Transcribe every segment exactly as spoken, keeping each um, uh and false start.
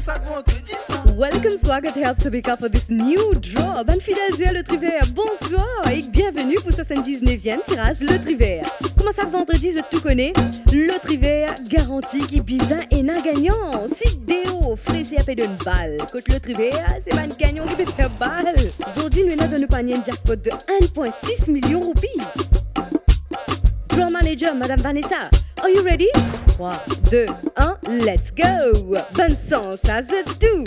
Welcome, swagat hai aap sabhi ka for this new draw. Bann fidel zwer Lotri Ver, bonswar ek bienveni pou swasanndiz-neviem tiraz Lotri Ver. Kouma sak vandredi zot tou kone, Lotri Ver garanti ki bizin ena gagnan. Si deor freser pe donn bal, kot Lotri Ver se bann gagnan ki pe fer bal. Zordi nou ena dan nou panie enn jackpot de enn pwin sis milion roupi. Draw manager, Madame Vanessa, are you ready? Trwa, de, enn, let's go! Bonn sans a zot tou!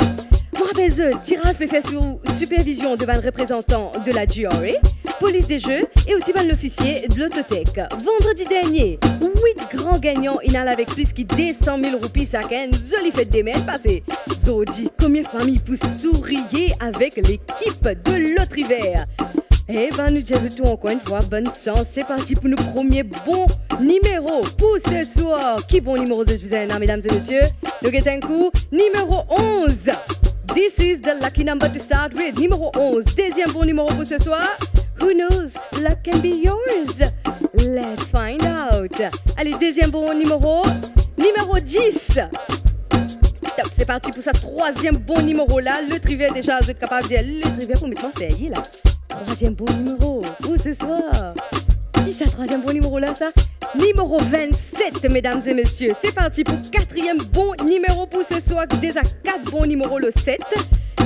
Mo rapel zot, tiraz pe fer sou sipervizion de bann reprezantan de la G R A, polis de zwe e osi bann lofisie de Lototech. Vandredi dernie, wit gran gagnan inn al avek plis ki de san mil roupi sakenn. Zoli fet de mer pase. Zordi, komie fami pou souriye avek lekip de Lotri Ver? Eba, nou dir zot tou ankor enn fwa, bonn sans. Se parti pou nou premie bon nimero pou seswar. Ki bon nimero zot bizin ena, medam e mesie? Nou get enn kou. Nimero onz. This is the lucky number to start with. Nimero onz, deziem bon nimero pou seswar. Who knows? Luck can be yours. Let's find out. Ale, deziem bon nimero. Nimero dis. Top, se parti pou sa trwaziem bon nimero la. Lotri Ver deza, zot kapav dir, Lotri Ver pou met mwa serye la. Trwaziem bon nimero pou seswar. Ki sa trwaziem bon nimero la, sa? Nimero vennset, medam e mesie. Se parti pou katriem bon nimero pou seswar, deza kat bon nimero lor set.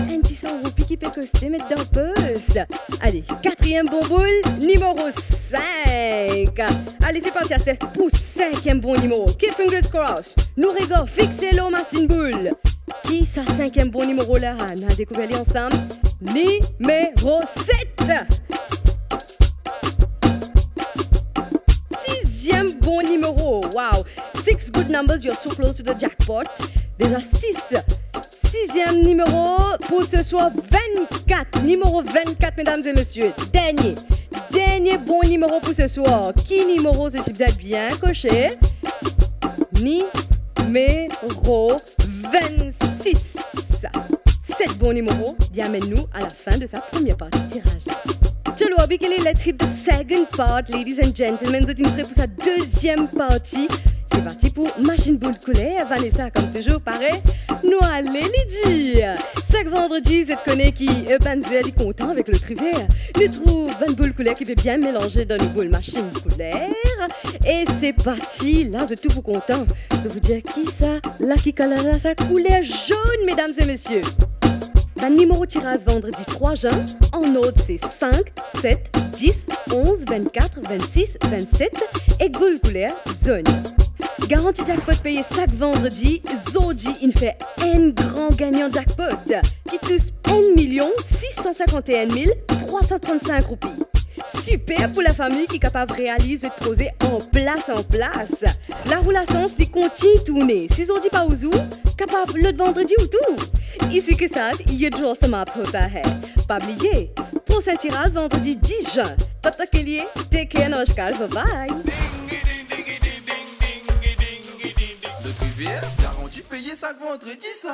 Enn ti san roupi ki pe koste met dan pos. Ale, katriem bon boul, nimero sink. Ale, se parti aster pou sinkiem bon nimero. Keep fingers crossed. Nou regar fikse lor masinn boul. Ki sa sinkiem bon nimero la? Nou al dekouver li ansam. Nimero set. Siziem bon nimero. Wow. Six good numbers, you're so close to the jackpot. Deza sis. Siziem nimero pou seswar, vennkat. Nimero vennkat, medam e mesie. Dernie. Dernie bon nimero pou seswar. Ki nimero zot ti bizin bien kose? Nimero vennsis. Set bon nimero, li amenn nou a la fin de sa premie parti tiraz la. Chalo, abikele, let's hit the second part, ladies and gentlemen. Zot inn pare pou sa deziem parti? Se parti pou masinn boul kouler. Vanessa, kouma touzour, pare? Nou ale, Lidi! Sak vandredi, zot kone ki, eh, bann zwer li kontan avek Lotri Ver. Nou trouv bann boul kouler ki pe bien melanze dan nou boul masinn kouler. E se parti, la zot tou pou kontan. Zot pou dir, ki sa lucky colour la, sa kouler zonn, medam e mesie. Bann nimero tiraz vandredi trwa zin, an ord se sink, set, dis, onz, vennkat, vennsis, vennset, ek boul kouler zonn. Garanti jackpot peye sak vandredi, zordi inn fer enn gran gagnan jackpot ki tous enn milion sis san sinkant-e-enn mil trwa san trannsink roupi. Siper pou lafami ki kapav realiz zot proze an plas an plas. Larou lasans li kontign tourne. Si zordi pa ou zour, kapav lot vandredi ou tour. Isi ke saath ye draw samapt hota hai. Pa bliye, prosin tiraz vandredi dis zin. Tab tak ke liye, take care, namaskar, bye bye. Lotri Ver, garanti peye sak vandredi sa.